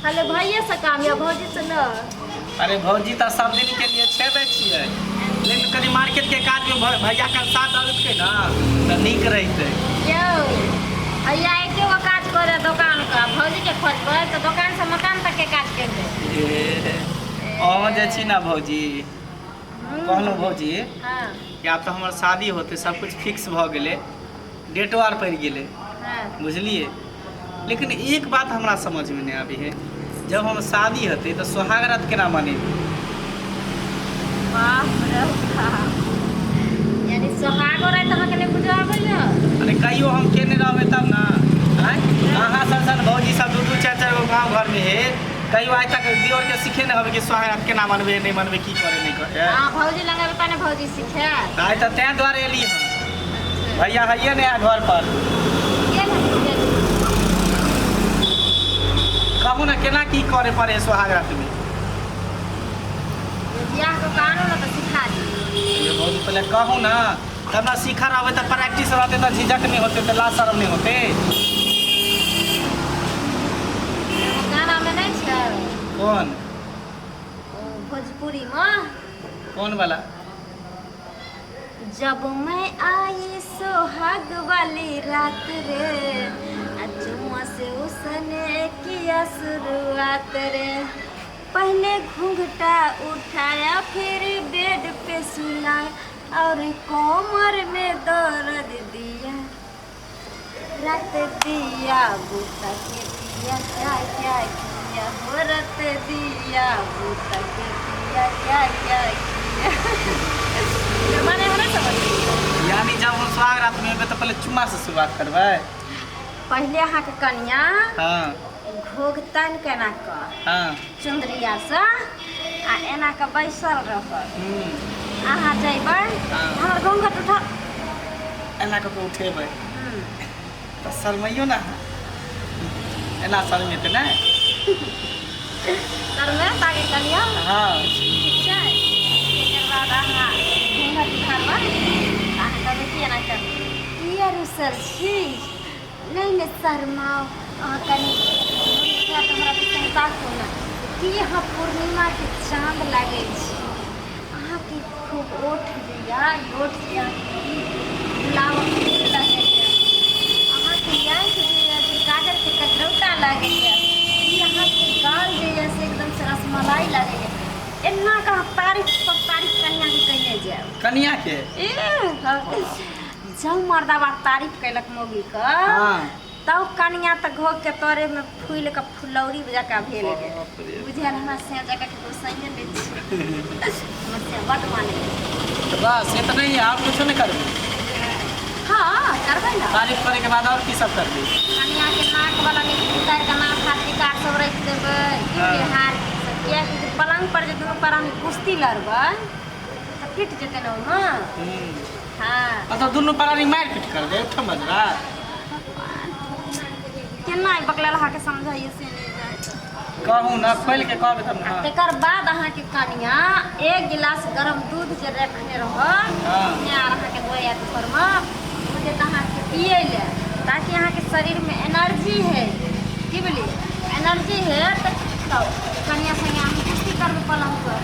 खाली भैये से काम यऽ भौजी से न अरे भौजी तऽ सब दिन के लिए छेबै छियै लेकिन कनि मार्केट के काज में भैया के साथ दऽ देतै ने तऽ नीक रहितै। यौ भैया एके गो काज करे दोकान का, भौजी के खोजबै तऽ दोकान से मकान तक के काज कर दे। ए, अहाँ जे छी ने भौजी, कहलहुँ भौजी हाँ कि आब तऽ हमर शादी होतै, सब कुछ फिक्स भऽ गेलै, डेटो आर पड़ि गेलै। हाँ बुझलियै? लेकिन एक बात हमरा समझमे नहि आबै है, जब हम शादी हेतै तऽ सोहाग रात केना मनेबै? बाप रे बाप, यानी सोहागो राति अहाँके नहि बुझऽ आबैया? अरे कहियो हम केने रहबै तब ने। आँय, अहाँ सन सन भौजी सब दू दू चारि चारि गो गाँव घरमे हे, कहियो आइ तक दियोरके सिखे नहि होबै कि सोहाग रात केना मनबै, नहि मनबै, की करे नहि करे। अहाँ भौजी लग एबै तब ने भौजी सिखायत। आइ तऽ तें दुआरे एली हँ, भैया हइए नहि है घर पर। गेल हन, गेल। कहू ने केना की करे पड़े है सोहाग रात में? बियाह कऽ के आनू ने तऽ सिखा दी। ये भौजी पहले कहू ना तब ना सीखा रहबै, तऽ प्रैक्टिस रहतै तऽ झिझक नहि होतै, तऽ लाज शरम नहि होतै। एगो गानामे नहि छै? कोन? ओ भोजपुरीमे। कोन वाला? जब मैं आई सोहाग वाली रात रे, आ चुम्मा से उसने किया शुरुआत रे, पहले घूंघटा उठाया फिर बेड पे सुलाया और कोमर में दर्द दिया, रत दिया बूता के दिया क्या क्या किया, हो रत दिया बूता के दिया क्या क्या किया। माने हमरा समझ यानी जब हम सुहाग रात में एबै तऽ पहले चुम्मा से शुरुआत करबै? पहिले अहाँके कनिया घोघ तानि के एना कऽ चुन्दरिया से आ एना कऽ बैसल रहत। अहाँ जइबै, हमर घूंघट उठा, एना कऽ के उठेबै तऽ शरमैयो ना, एना शरमेतै ने? शरमे ताके कनिया। ठीक छै, एकर बाद अहाँ घूंघट उठाबै, अहाँ कहबै कि एना कर किया रुसल छी? नहि नहि, शरमाउ अहाँ कनि उठा कऽ हमरा दिसन ताकू ने, की अहाँ पूर्णिमाके चाँद लागै छी। अहाँके खूब ओठ जे यऽ, ई ओठ जे अहाँके की गुलाबक फूल लगैए। अहाँके आँखि जे यऽ से काजरके कजरौटा लागैए। ई अहाँके गाल जे यऽ से एकदमसँ रसमलाई लागैए। एना कऽ अहाँ तारीफ पर तारीफ कनिआँके कयने जायब। कनिआँके? ए जब मर्दाबा तारीफ कयलक मौगीके तब कनिया तऽ घोघ के तरे में फूलि के फुलौरी जकाँ भेल गेल। बाप रे। बुझायल हमरा से जकाँ ककरो सहिए नहि छै, हमर से बड्ड मानै। तऽ बस इतने ही, और कुछो नहि करबै? हँ, करबै ने। तारीफ करे के बाद और की सब करबै? कनिया के नाक वाला उतारि के नाक हाथ टिकार सब राखि देबै, की बुझलियै, हार सब, किएकि जे पलंग पर जे दुनू प्राणी कुश्ती लड़बै तऽ टूटि जेतै ने ओहिमे। अच्छा, दुनू प्राणी मारि पीट करबै उठम बजरा? केना ई बकलेल अहाँके समझाइए से नहि जाय। कहू ने, खोलि के कहबै तब ने। तकर बाद अहाँके कनिया एक गिलास गरम दूध जे रखने रहत आर अहाँके दऽ आयत घरमे, ओ देत अहाँके पियै लए ताकि अहाँके शरीरमे एनर्जी है, की बुझलियै, एनर्जी है तऽ कनिया संगे अहाँ कुश्ती करबै पलंग पर।